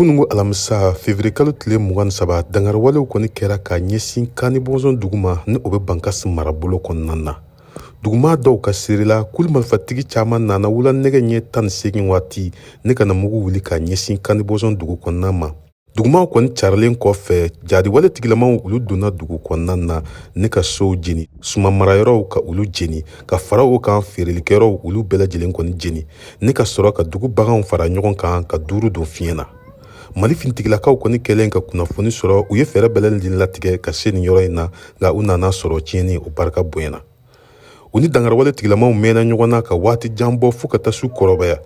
Kunungo alamisa, février kalo tile 23, dangariwalew kɔni kɛra ka ɲɛsin Kani Bɔnzɔn dugu ma, ni o bɛ Bankasi marabolo kɔnɔna na. Duguma dɔw ka seere la, kulu marifatigi caman nana wula nɛgɛ ɲɛ 18 waati ne ka na mugu wuli ka ɲɛsin Kani Bɔnzɔn dugu kɔnɔna ma. Dugumaw kɔni carilen kɔfɛ, jadiwale tigilamaw olu donna dugu kɔnɔna na ne ka sow jeni, suman marayɔrɔw ka olu jeni, ka fara o kan feerelikɛyɔrɔw olu bɛɛ lajɛlen kɔni jeni, ne ka sɔrɔ ka dugu baganw fara ɲɔgɔn kan ka duuru don fiɲɛ na. Mali finitigilakaw kɔni kɛlen ka kunnafoni sɔrɔ, u ye fɛɛrɛ bɛɛ lajɛlen latigɛ ka se nin yɔrɔ in na, nka u nana sɔrɔ tiɲɛni o barika bonyana. U ni dangariwale tigilamaw mɛnna ɲɔgɔn na ka waati jan bɔ fo ka taa su kɔrɔbaya.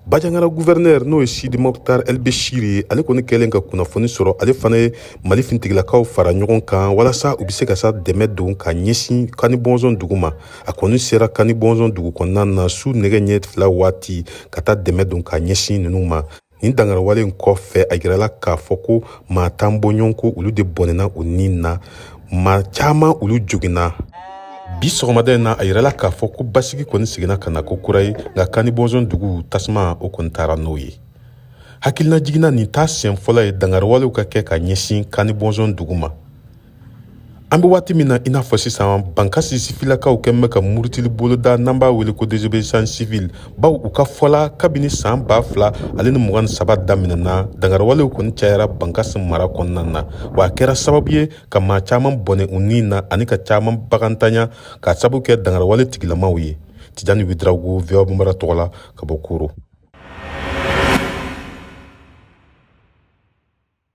Bajangara gouverneur, n'o ye Sidi Mokhtar El Bechir ye, ale kɔni kɛlen ka kunnafoni sɔrɔ, ale fana ye Mali finitigilakaw fara ɲɔgɔn kan walasa u bɛ se ka sa dɛmɛ don ka ɲɛsin Kani Bɔnzɔn dugu ma. A kɔni sera Kani Bɔnzɔn dugu kɔnɔna na su nɛgɛ ɲɛ 2 waati ka taa dɛmɛ don ka ɲɛsin ninnu ma. Nin dangariwale in kɔfɛ, a yirala k'a fɔ ko maa 10 bɔɲɔgɔnko olu de bɔnɛna u ni na, maa caman olu joginna. Bi sɔgɔmada in na, a yirala k'a fɔ ko basigi kɔni seginna ka na ko kura ye, nka Kani Bɔnzɔn dugu tasuma o kɔni taara n'o ye. Hakilina jiginna, nin t'a siɲɛ fɔlɔ ye dangariwalew ka kɛ ka ɲɛsin Kani Bɔnzɔn dugu ma. An bɛ waati min na i n'a fɔ sisan, Bankasi sifilakaw kɛn bɛ ka murutili boloda n'an b'a wele ko désobéissance civile, baw u ka fɔla kabini san 2023 daminɛna, dangariwalew kɔni cayara Bankasi mara kɔnɔna na, wa a kɛra sababu ye ka maa caman bɔnɛ u ni na ani ka caman bagantanya ka sababu kɛ dangariwale tigilamaw ye. Tijani Ouédraogo, VOA Bambara tɔgɔ la, ka bɔ Koro.